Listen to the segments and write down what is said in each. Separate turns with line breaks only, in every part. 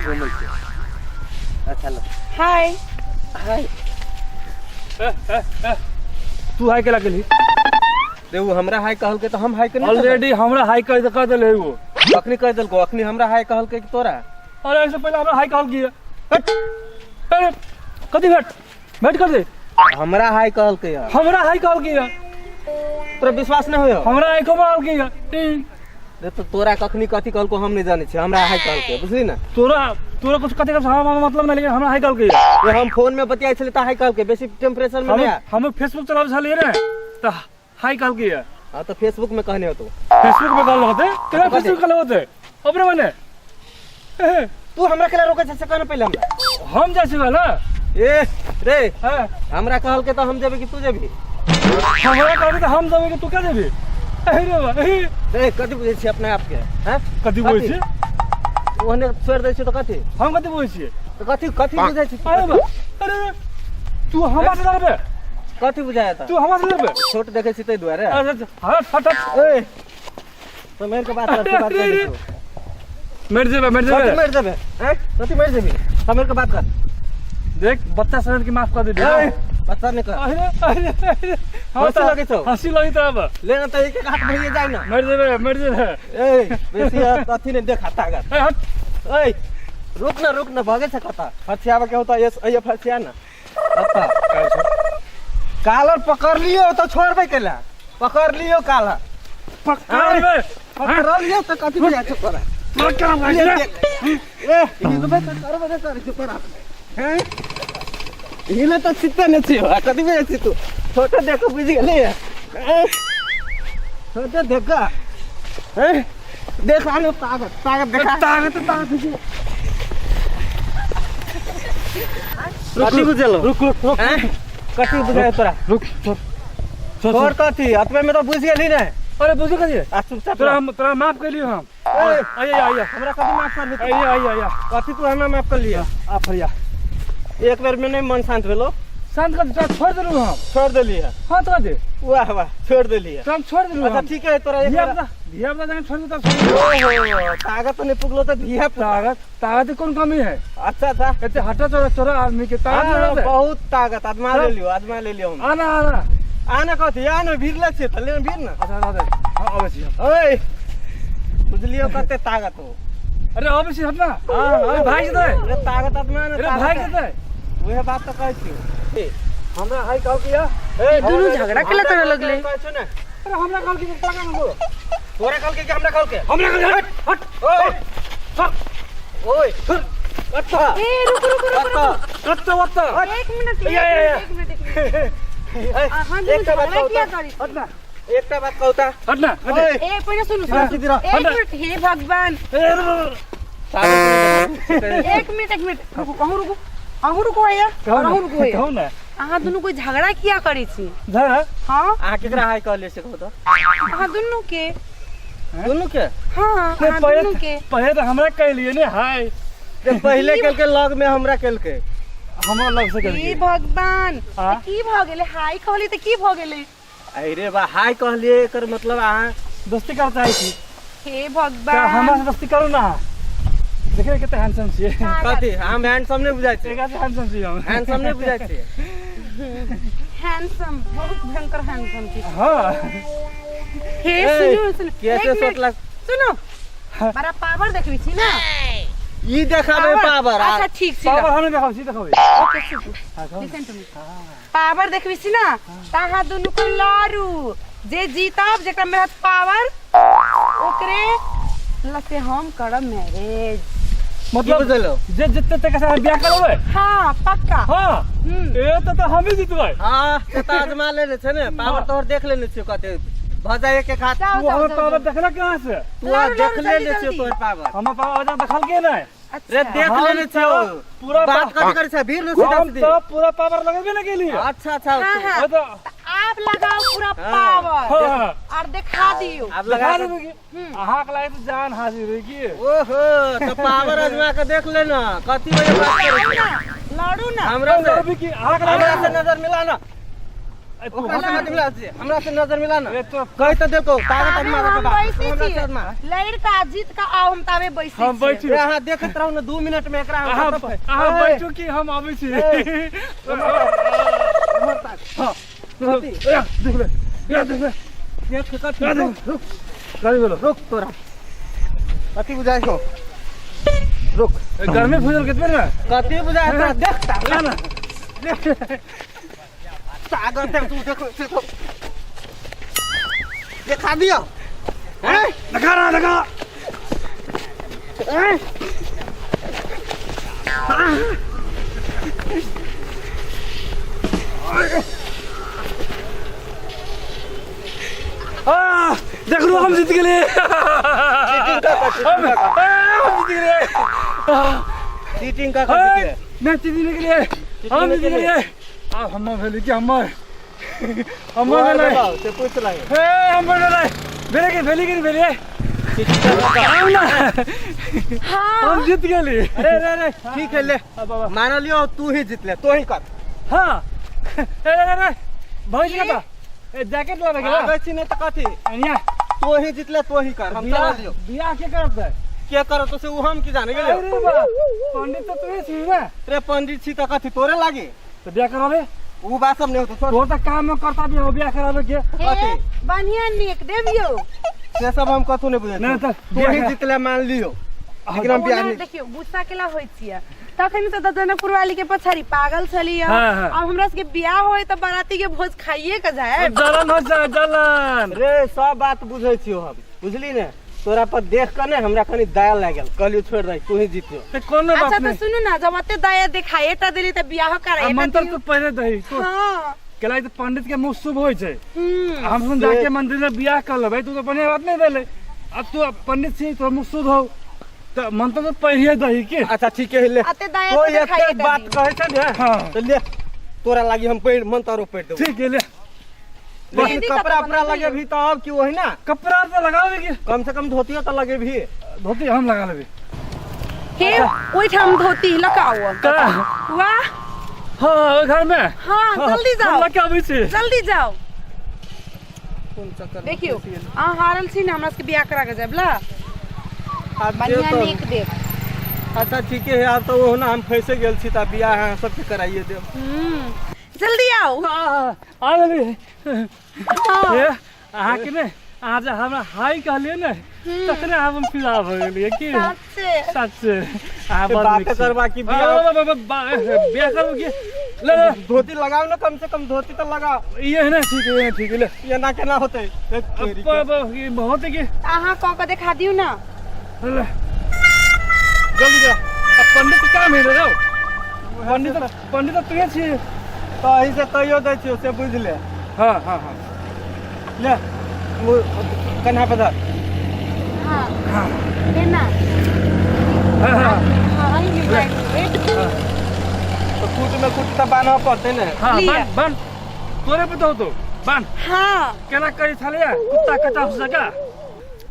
घूमै छी। अच्छा ल।
हाय।
हाय।
तू हाय केला गेली?
रे उ हमरा हाय कहलकै तऽ हम हाय के नहीं।
ऑलरेडी हमरा हाय कह कह देले वो।
अखनी कह देलको? अखनी हमरा हाय कहलकै कि तोरा?
अरे ऐसे पहले हमरा हाय कहल की। हट, अरे कथी भेट भेट कर दे।
हमरा हाय कहलकै यार।
हमरा हाय कहल की।
तोरा विश्वास नहीं होयो?
हमरा हाय कहल की। ई,
रे तो तोरा कखनी कथी कहलको हम नहीं जानै छी, हमरा हाय कहलकै, बुझली ना?
तोरा तोरा कुछ कथी का हमरा मतलब नहीं, लेकिन हमरा हाय कहल की।
रे हम फोन में बतियाइ छली तऽ हाय कहलकै, बेसी टेम्परेचर में
हम
नहीं आ।
हम फेसबुक चलाबै छलियै ने तऽ हाय कहल की।
हाँ तो फेसबुक में कहने हो तू?
फेसबुक पे कहल होते केना?
कथी?
फेसबुक कहल होते अपने मने। ए,
तू हमरा केला रोकै छै से कहने पहिले हमरा।
हम जाइ छी ना।
ए रे।
हाँ।
हमरा कहलकै तऽ हम जेबै कि तू जेबही?
हमरा कहलकै तऽ हम जेबै कि तू क्या जेबही? अरे बा, ए,
रे कथी बुझै छी अपने आप के? हैं?
कथी बुझै छी?
ओहने छोड़ि दै छी तऽ कथी?
हम कथी बुझै छियै?
तऽ कथी कथी बुझै छी?
अरे बा, अरे रे, तू हमरा से लड़बे?
कथी बुझाया तऽ?
तू हमरा से लड़बे?
छोट देखै छी ताहि दुआरे।
अच्छा, अच्छा, हट हट हट।
ए तो मेरे के बात कर, बात कर।
अरे, अरे। मर जेबे, मर
कथी
जेबे।
मरि जेबे? हैं? कथी मरि जेबी? समझ के बात कर।
देख बच्चा समझ के माफ कर दे।
ए, बच्चा नहीं कर।
अरे अरे अरे।
हंसी लगै छौ?
हंसी लगै छौ अब।
ले ना तऽ एक एक हाथ भइए जाय ना।
मर जेबे, मर जेबे।
ए बेसी अथी नहीं देखा ताकत।
ए हट।
ए रुक ना, रुक ना, भगे छै कता? फसियाबे के होता ये ये फसिया ना। कता कालर पकड़ लियो तो छोड़बे केला? पकड़ लियो कालर।
पकड़ बे।
पकड़ लियो तो कथी बुझा छौ तोरा?
पकड़
ले,
बे।
ले। ए हिलबे तऽ करबे ने करै छौ तोरा? हैं, हिले तऽ छिते ने छियो आ कथी बुझै छी तू? छोटे देखो, बुझि गेली? हैं? छोटे देखो, हैं, देख आनो ताकत, ताकत देखा।
ताकत ताकत।
कथी बुझेलो?
रुक रुक रुक।
हैं? कथी बुझाय तोरा?
रुक, छोड़ छोड़।
छोड़ कथी? अतबे में तो बुझि गेली ने।
अरे बुझू कथी?
आ चुपचाप
तोरा
रह।
हम तोरा माफ कैलियो हम।
ए,
आइए आइए।
हमरा कथी माफ करबी तू?
आइए आइए आइए।
कथी तू हमरा माफ कर लिया?
आ फरिया।
एक बेर में नहीं मन शांत भेलो?
शांत कर, तोरा छोड़ देलू हम।
छोड़ देली है?
हाँ तो दे।
वाह वाह, छोड़ देली है।
तोरा हम छोड़ देलू।
अच्छा
हम
ठीक है, तोरा एक
धिया
बेर
पुता धिया पुता जखन छोड़ देलू तब छोड़ देलू।
ओहो, ताकत नहीं पुगलो तऽ धिया पुता।
ताकत ताकत के कोन कमी है?
अच्छा अच्छा।
एते हटा चोरा चोरा आदमी के ताकत
हाँ,
नहीं रहतै।
बहुत ताकत आजमा
हाँ।
ले लियो, आजमा ले लियो हम।
आना आना।
आना कथी? आना भीड़ लग छै तऽ ले भीड़ ना।
अच्छा अच्छा, हाँ अबै छी हम।
ओए बुझलियो कते ताकत हो?
अरे अबै छी, हट ना।
हाँ हाँ।
अरे भागि जेतै।
अरे ताकत आजमा ना।
अरे
ताकत
भागि
है।
जेतै।
उहे बात तऽ कहै छियौ।
हमरा हाय कहल किया?
ए,
दुनू झगड़ा केला करे लगले?
कहै छौ ने।
अरे हमरा कहल कि तोरा कहल?
तोरा कहलकै कि हमरा कहलकै?
हमरा कहल। हट हट।
ओए
चल।
ओए कत्ता?
ए रुकू रुकू रुकू।
कत्ता?
कत्ता वत्ता?
एक मिनट, एक
या, या, या।
मिनट, एक मिनट, एक मिनट।
ए,
अहाँ दुनू
एकटा बात
झगड़ा
कहू
किया
तऽ?
करै छी?
हट ना।
एकटा बात कहू तऽ?
हट ना, हट।
ओए
ए पहिने सुनू
हाँ,
सुनू।
सीधी रह।
एक मिनट, हे भगवान।
ए, रुक, रुक, रुक।
एक मिनट, एक मिनट रुकू, अहूँ रुकू, अहूँ रुकू भैया।
कहू
और
ना,
अहूँ रुकू भैया।
कहू ना।
अहाँ दुनू कोई झगड़ा किया करै छी?
झगड़ा?
हाँ।
अहाँ केकरा हाय कहलियै से कहू तऽ?
अहाँ दुनू के।
दुनू के?
हाँ।
नहीं,
अहाँ
पहिले
दुनू के।
पहिले तऽ हमरा कहलियै ने हाय।
ते पहिले केलकै, लग में हमरा केलकै।
हमरा लग से
हे
कहलियै।
भगवान।
हाँ?
तऽ की भऽ गेलै? हाय कहली तऽ की भऽ गेलै?
अरे बा, हाय कहलियै एकर मतलब अहाँ
दोस्ती कर चाहै छी?
हे
तऽ हमरा
भगवान।
से दोस्ती करू ना। देखियौ कते हैंडसम छियै।
कथी हम हैंडसम नहीं बुझाइ छियै?
एकरा से हैंडसम छियै हम।
हैंडसम नहीं बुझाइ छियै?
हैंडसम, बहुत भयंकर हैंडसम छी।
हाँ।
हे
ए,
सुनू सुनू।
कैसे
एक मिनट,
सोचलक?
सुनू, बड़ा पावर देखबै छी ना?
ई देखाबै पावर?
अच्छा ठीक छी।
पावर हम नहि देखाबै छी, देखाबै।
ओके सुनू।
हाँ, कहू।
Listen to me. पावर देखबै छी ना तऽ अहाँ दुनू के लड़ू, जे जीतब, जेकरा में रहत पावर, ओकरे लते हम करब मैरिज।
मतलब
बुझलो?
जे जितते तक से बियाह करबै?
हाँ पक्का।
हाँ।
हम्म।
ए तऽ हम ही जीतबै।
हाँ से तऽ आजमा लेने छै ने पावर, तोहर देख लेने छियौ कते भऽ जाय एक एक हाथ।
जाओ
तू
जाओ
हमर
जाओ,
पावर
जाओ।
देखलक कहाँ से?
तू
लड़ू,
देख
लड़ू,
लेने
जल्दी,
छियौ
जल्दी।
तोहर पावर।
हमर पावर अजा देखल के नहि?
रे
अच्छा
देख
हम
लेने छियौ।
तऽ पूरा
बात कथी करै छै? भीड़ ने सीधा
हम
सीधी।
तऽ पूरा पावर लगेबे ने केलियै।
अच्छा अच्छा।
हाँ हाँ।
ओ तऽ
आप लगाओ पूरा
हाँ।
पावर
हाँ।
और दिखा दियो।
आब
लगा
लगा
देबै की? अहाँके लागै तऽ जान हाजिर है की?
ओहो, तऽ पावर आजमा के देख ले ना, कथी बजे बात करै छै?
लड़ू ना।
हमरा से
लड़बी की? अहाँके
हमरा
लागै
से नजर मिला ना। ओकरा से मत मिला से, हमरा से नजर मिला ना।
ए तो
कहि तऽ देखो ताकत
ताबे
मारे के
हम
बाद
बैसै
हमरा
छी
से मार।
लड़का जीत का आओ, हम ताबे बैसै
हम
छी।
बैठू।
रे, अहाँ देखैत रहू ने, 2 मिनट में एकरा हम
अहाँ
खतम कर-
अहाँ
ए,
बैठू कि हम आबै छी?
ए, हमर ताक। हाँ,
देख ले, देख ले।
देख कथी,
ए,
रुक रुक।
कथी भेलो?
रुक, तोरा कथी बुझाइ छौ? रुक।
गर्मी फुजल कितने ने?
कथी बुझाइ तोरा? देख ता।
ना ना।
सागर देख, तू देखो देखो, देखा दियो हैं?
देखा ना, देखा।
हैं?
आ देखलू, हम जीत गेलियै।
चीटिंग का
हम हम जीत गेलियै।
चीटिंग का
हे, नहि, चीटिंग नहि केलियै, हम जीत गेलियै। आब हमर भेलै कि हमर हमर भेलै?
से पूछ लागे।
हे, हमर भेलै, भेलै कि भेलै कि नहि भेलै? हम ना।
हाँ।
हम जीत गेली।
अरे अरे अरे, ठीक है, ले।
बाबा।
मान लियो तू ही जीत ले, तो ही कर।
हाँ, ए रे रे, भैंस कतऽ? ए, जैकेट लाबे गेला।
आबै छी नहि तऽ कथी?
एनिया।
तो ही जीतले, तो ही कर, हम
बियाह
चला लियो।
बियाह के करतै?
के करो तो से उ हम की जाने गेलियो?
अरे बा, पंडित तऽ तू छी ने।
रे, पंडित छी तऽ कथी तोरे लागे?
तऽ बियाह कराबे।
उ बात सब नहीं होतो, छोड़।
तोर तऽ काम में करता भी हो बियाह कराबे के।
हे,
कथी?
बढ़िया नीक देबियो।
से सब हम कथू नहीं बुझै।
नहि तऽ
तो ही जीतले मान लियो, लेकिन हम बियाह
ओना
नहीं।
देखियौ, गुस्सा केला होइ छियै? तखन तऽ जनकपुर वाली के पछाड़ी पागल छलियै।
हाँ, हाँ।
अब हमरा सबके बियाह होय तऽ बाराती के भोज खाइए के जाए।
जलन हो जाए जलन।
रे, सब बात बुझै छियो हम, बुझली ने? तोरा पर देख के ने हमरा कनी दया लागल, कहलियो छोड़ दे, तू ही जीतियो।
तऽ कोनो
अच्छा
बात
तऽ
नहीं।
सुनू ना, जब ओते दया देखाए टा देली तऽ बियाह
आ
कराए।
मंत्र तो पहले दही तो।
हाँ।
केला तऽ पंडित के मुँह शुभ होइ छै।
हम्म।
हम सुन जाके मंदिर में बियाह कर लेबै, तू तो बढ़िया बात नहीं भेलै। अब तू पंडित छी, तोर मुँह शुद्ध हो तऽ मंत्र तो पढ़िए दही के।
अच्छा ठीक है, ले।
अते दया
तो
तऽ देखाइए
एते
टा
बात
दी।
कहै छै ने,
हाँ।
तऽ ले, तोरा लागी हम पढ़ मंत्र पढ़ देबो।
ठीक है, ले।
लेकिन
मेहंदी
कपड़ा
कतऽ
उपड़ा
बनेबै?
लगे भी तब कि वही ना?
कपड़ा तो लगाबे की।
कम से कम धोतियो तो लगे भी।
धोती हम लगा लेबै।
हे, ओहिठाम धोती लऽ कऽ आउ।
का?
वाह।
हाँ, ओहि घर में।
हाँ, जल्दी जाओ।
हम लऽ के अबै छी।
जल्दी जाओ।
कोन चक्कर में
देखियौ,
फँसि गेली?
अहाँ हारल छी ने, हमरा सबके बियाह करा के जायब ला।
आब जे
बढ़िया
तो-
नीक देब।
अच्छा ठीके है, आब तऽ ओहुना हम फँसे गेल छी, तऽ बियाह अहाँ सबके कराइए देब।
हम्म, जल्दी आउ।
आ आ गेली।
हाँ।
हे, अहाँके ने अहाँ जे हमरा हाय कहलियै ने, तखने आब हम फिदा भऽ गेलियै की।
सच्चे?
सच्चे, अहाँ बड़
बात
नीक छी।
करबा कि बियाह?
बियाह करबो की? ले ले।
धोती लगाओ ना, कम से कम धोती तो लगाओ।
ये है ना, ठीक है, ये ठीक है, ले।
ये ना केना होते?
अब अब ये बहुत है कि
अहाँ कऽ के देखा दियौ ना।
ले, जल्दी जा। अब पंडित के काम है रे, पंडित तो पंडित तो तुहे छी।
तो एही से कहियो दै छियो से, बुझ ले।
हाँ हाँ हाँ,
ले, कन्हा पर धर।
हाँ, केना?
हाँ हाँ।
हाँ, अहीं के बांधि देबै।
तो कूट में कूट तऽ बान्हऽ पड़तै ने।
हाँ।
लिअ।
बान बान, तोरे पे तो बान।
हाँ।
केना करी छलियै कुत्ता कटा सका,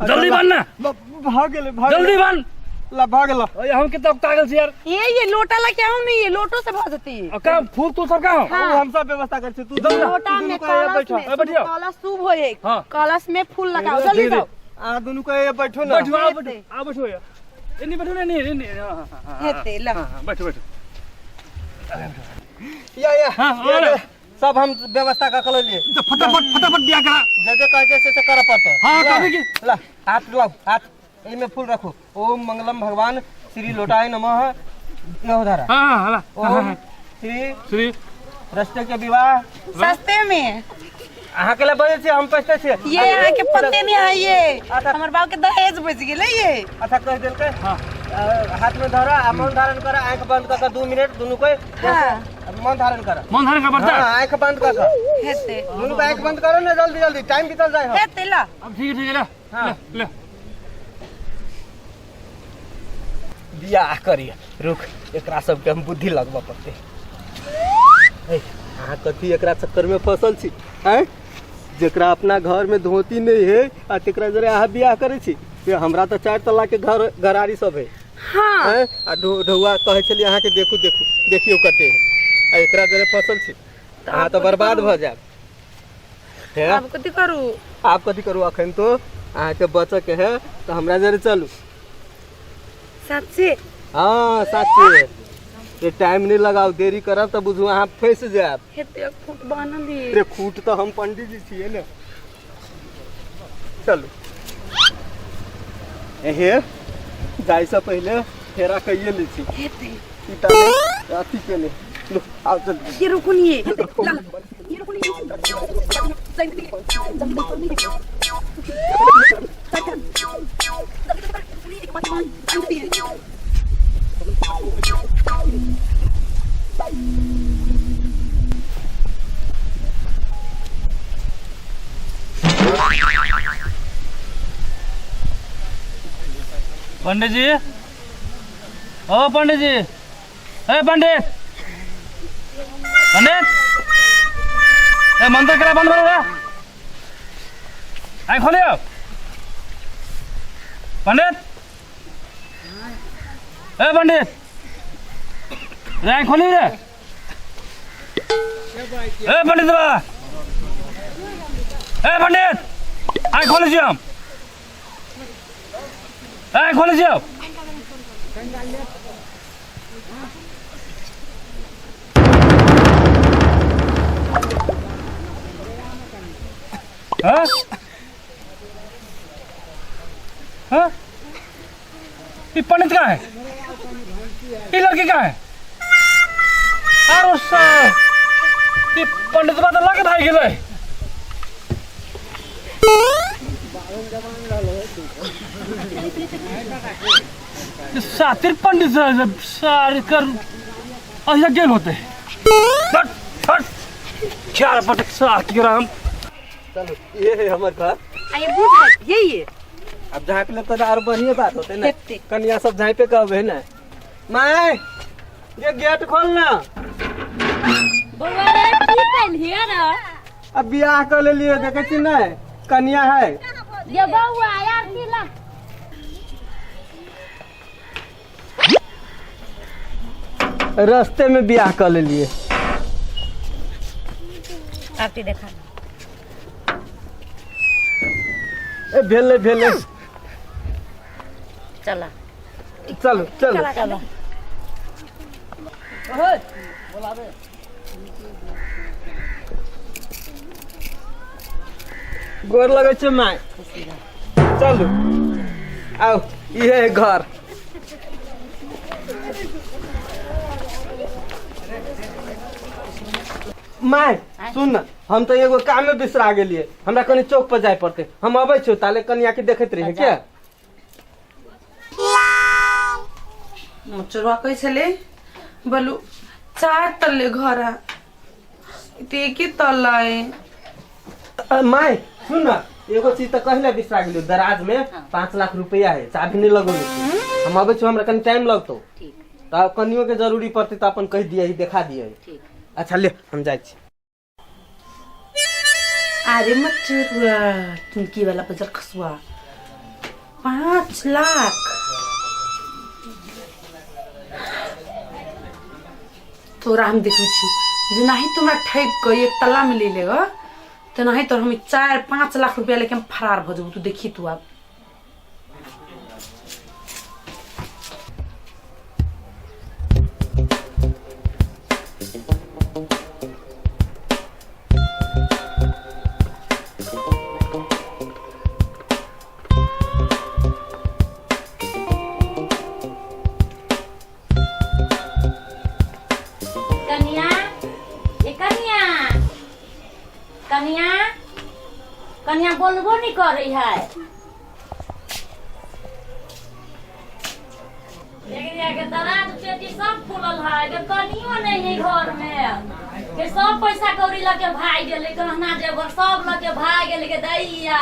जल्दी बान ना।
भऽ गेलै, भऽ
जल्दी
गेलै।
बान।
ला, भऽ गेल।
ओए, हम कितना पागल छी यार।
ये ये लोटा लके आउ ने, ये लोटो से भऽ जेतै।
आ काम फूल तूल सब कहाँ हो?
हाँ।
ओ हम सब व्यवस्था करै छी, तू
लोटा
दुनू
में
के एहिया
कलश
बैठो।
में
ए, बैठियो।
कलश शुभ होय है।
हाँ।
कलश में फूल लगाओ, जल्दी जाओ।
अहाँ दुनू के एहिया बैठो ने।
बैठो, आओ।
हेतै।
बैठो, आओ बैठो यार, एनी बैठो ने, एनी एनी, हाँ हाँ हाँ।
हेतै, ल।
हाँ हाँ, बैठो बैठो।
या या।
हाँ,
या,
और?
या, सब हम व्यवस्था कऽ के लेलियै।
तो फटाफट फटाफट बियाह करा।
जे जे कहै छै से से करऽ पड़तै।
हाँ,
ला,
कहबै की?
ला, हाथ लाउ, हाथ एहिमे फूल रखू। ओम मंगलम भगवान श्री लोटाय नमः, यहो धारा।
हाँ हाँ हाँ।
ओम
हाँ।
श्री
श्री
रस्ते के विवाह
सस्ते में।
अहाँ के लिए बजै छियै, हम पैसे छियै।
ये अहाँ के पते नहीं है ये।
अच्छा।
हमर बाप के दहेज बच गेलै ये।
अच्छा, कहि देलकै।
हाँ।
हाथ में धरा आ मन धारण कर, आँख बंद कऽ के 2 मिनट दुनू के।
हाँ।
मन धारण कर।
मन धारण कर पड़ता।
हाँ, आँख बंद कऽ के।
हेतै।
दुनू के आँख बंद करो ने, जल्दी जल्दी, टाइम बीतल जाय हो।
हेतै, ल।
अब ठीक है, ठीक है, ले।
हाँ।
ले ले।
बियाह करिए, रुक, एकरा सबके हम बुद्धि लगबऽ पड़तै। ए, अहाँ कथी एकरा चक्कर में फसल छी? आँय, जेकरा अपना घर में धोती नहीं है आ तेकरा जरे अहाँ बियाह करै छी? से हमरा तऽ 4 तल्ला के घर घरारी सब है।
हाँ।
आँय, आ ढौआ कहै छलियै अहाँके, देखू देखू, देखियौ कते है, आ एकरा जरे फसल छी, अहाँ तऽ बर्बाद भऽ जायब। हे
आब कथी करू?
आब कथी करू? अखन तो अहाँके बचऽ के है तऽ हमरा जरे चलू।
साचे?
हाँ साचे। ये टाइम नहीं लगाओ, देरी करब तऽ बुझू अहाँ फंसि जायब।
हेते खूट बान्हल है।
रे खूट तऽ हम पंडित जी छियै ने। चलू एहे जाइसँ पहिले फेरा कैये लै छी।
हेते
ई तऽ अथी केने लो आउ जल्दी।
ये रुकू नहीं ये ये रुकू नहीं।
पंडित जी, ओ पंडित जी, ए पंडित, पंडित, ए मंत्र करा बंद करो रे, आँख खोलियो पंडित, ए पंडित रे आँख खोलियो रे, ए पंडित बा, ए पंडित आँख खोलै छी हम, आँख खोलै छी हम। हाँ? हाँ? ये पंडित कहाँ है? ये लड़की कहाँ है? आरो साहब, ये पंडित बात लग भाई गेलै। ये सातिर पंडित साहब सारे कर अहिया गेल होते। हट हट चार पटक साथ गिरा हम।
चलू ये है हमर घर।
आ ये बुझ ये ये
अब झाँप ले तो आर बढ़िया बात होते ना।
हेते।
कन्या सब झाँपे कहबे ना। माय ये गेट खोल ना।
बौआ रे की कैलियै रे?
अब बियाह कर लेलिए देखे छी नहीं कन्या है।
ये बौआ यार की ला
रास्ते में बियाह कर लेलिए।
आरती देखा।
ए भेले भेले।
चला
चलो चलो
चलो।
गोर लगे छै my. चलू आउ इहे है घर। My सुन न, हम तो एगो काम में बिसरा गेलिए, हमरा कनी चौक पर जाय पड़ते। हम अबै छियौ ताले कनिया के देखैत रहियै के।
मुचुरवा कहै छलै बोलू चार तल्ले घर है ते एके तल्ला है।
My सुन न, एगो चीज तो कहले बिसरा गेलियो, दराज में 5 लाख रुपया है, चाबी नहीं लगौले छी। हम अबै छियौ, हमरा कनी टाइम लगतौ।
ठीक।
तऽ कनियो के जरूरी पड़तै तऽ अपन कहि दियै, देखा दियै।
ठीक।
अच्छा ले हम जाइ छी।
अरे मचुरवा चुनकी वाला बजर खसुआ 5 लाख तोरा हम देखै छी जेनाही तोरा ठकि कऽ एक तल्ला में ले लेगा तेनाही तोर हम 4-5 लाख रुपया लेके हम फरार भऽ जेबौ। तू देखी तू आब।
कनिया, ये कनिया, कनिया, कनिया बोलबो नहीं करे है। लेकिन के दराज पेटी सब खुलल है, के कनियो नहीं है घर में, के सब पैसा कौड़ी लके भाग गेलै, गहना जेवर सब लके भाग गेलै के दैया।